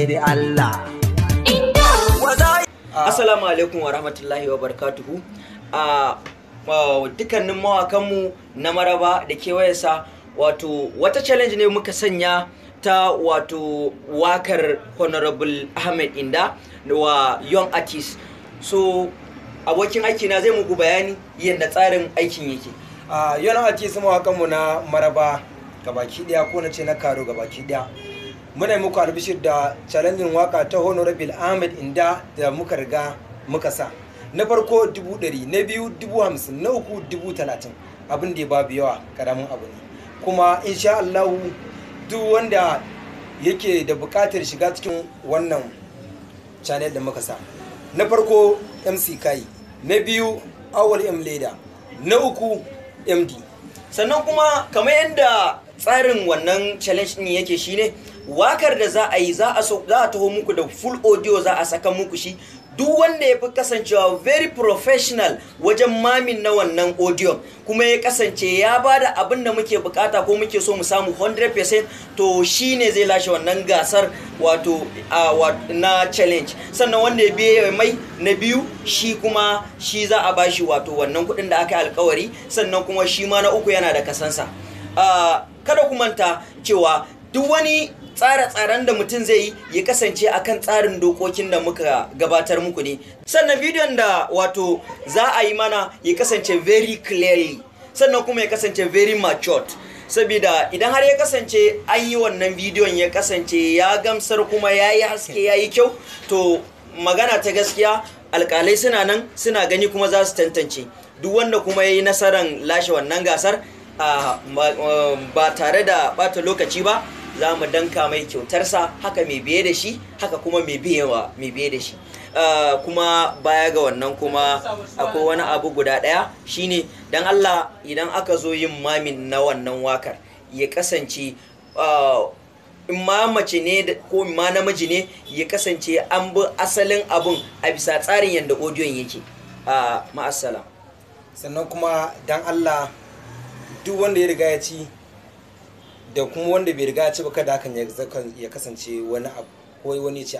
Sai dai Allah. Assalamu alaikum wa rahmatullahi wa barakatuhu. A dukkanin mawakanmu na Maraba da kewayensa, wato wata challenge ne muka sanya ta wato wakar Honorable Ahmed Inda wa Young Artist. So abokin aikina zai muku bayani yadda tsarin aikin yake. A Young Artist, mawakanmu na Maraba gabaki daya, ko na ce na Karo gabaki daya, muna yi muku albishir da challenging waka ta Honorable Ahmed Inda da muka riga muka sa. Na farko 100,000, na biyu 50,000, na uku 30,000. Abin da ya babu yawa, karamin abu ne. Kuma insha Allahu duk wanda yake da bukatar shiga cikin wannan channel da muka sa, na farko MC Kai, na biyu Awal M Leda, na uku MD. Sannan kuma kamar yadda tsarin wannan challenge din yake shine, wakar da za a yi, za a so za a taho muku da full audio, za a saka muku shi. Duk wanda ya fi kasancewa very professional wajen miming na wannan audio, kuma ya kasance ya ba da abin da muke bukata ko muke so mu samu 100%, to shine zai lashe wannan gasar wato na challenge. Sannan wanda ya biye mai na biyu, shi kuma shi za a bashi wato wannan kuɗin da aka yi alkawari. Sannan kuma shi ma na uku yana da kasansa. Kada ku manta cewa duk wani tsare-tsaren da mutum zai yi, ya kasance akan tsarin dokokin da muka gabatar muku ne. Sannan bidiyon da wato za a yi mana ya kasance very clearly, sannan kuma ya kasance very matured, saboda idan har ya kasance an yi wannan bidiyon, ya kasance ya gamsar kuma ya yi haske, ya yi kyau, to magana ta gaskiya, alkalai suna nan suna gani kuma za su tantance. Duk wanda kuma ya yi nasarar lashe wannan gasar, ba tare da bata lokaci ba za mu danka mai kyautarsa, haka mai biye da shi, haka kuma mai biyewa mai biye da shi. Kuma baya ga wannan kuma akwai wani abu guda ɗaya, shine dan Allah idan aka zo yin miming na wannan wakar, ya kasance in ma mace ne ko in ma namiji ne, ya kasance an bi asalin abun a bisa tsarin yadda audion yake. Ma'assalam. Sannan kuma dan Allah duk wanda ya riga ya ci da kuma wanda bai riga ya ci ba, kada hakan ya kasance wani abu ko wani ya ce